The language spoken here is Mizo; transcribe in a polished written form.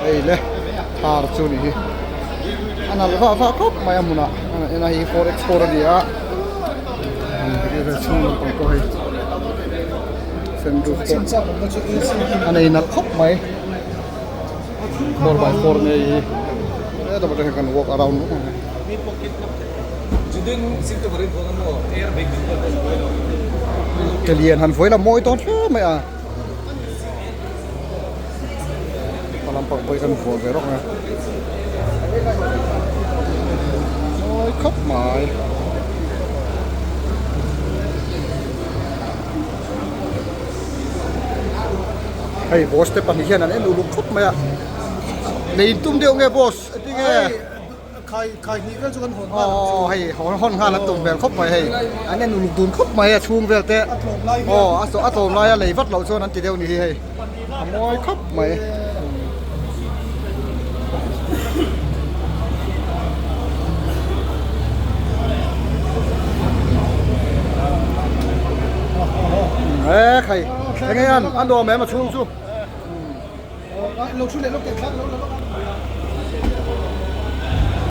Hei le thar chu ni hi a nalh vah vah khawp mai a hmunah en a hei 4x4 a ni a chhung lampang pawh hei sunroof pawh a nei nalh khawp mai 4x4 nei hi hetah pawh hian kan walk around vek ang. Ke lian han vawi la mawi dawn hle mai a. Hma lampang pawh hi kan vuah ve rawk a mawi khawp mai. Hei boss te pahnih hian an en uluk khawp mai a nei tum deuh nge boss engtin nge. Khai khai hnih vel chu kan hawn nghal ang chu. Aw hei hawn hawn nghal an tum vel khawp mai hei an en uluk dun khawp mai a chhung vel te A tlawm lai hian aw a a tlawm lai a lei vat loh chuan an ti deuh ni hi hei a mawi khawp mai. E khai enge an a nuam em a chhung chu. Lo thu leh lawk teh thlak lo la lawk a.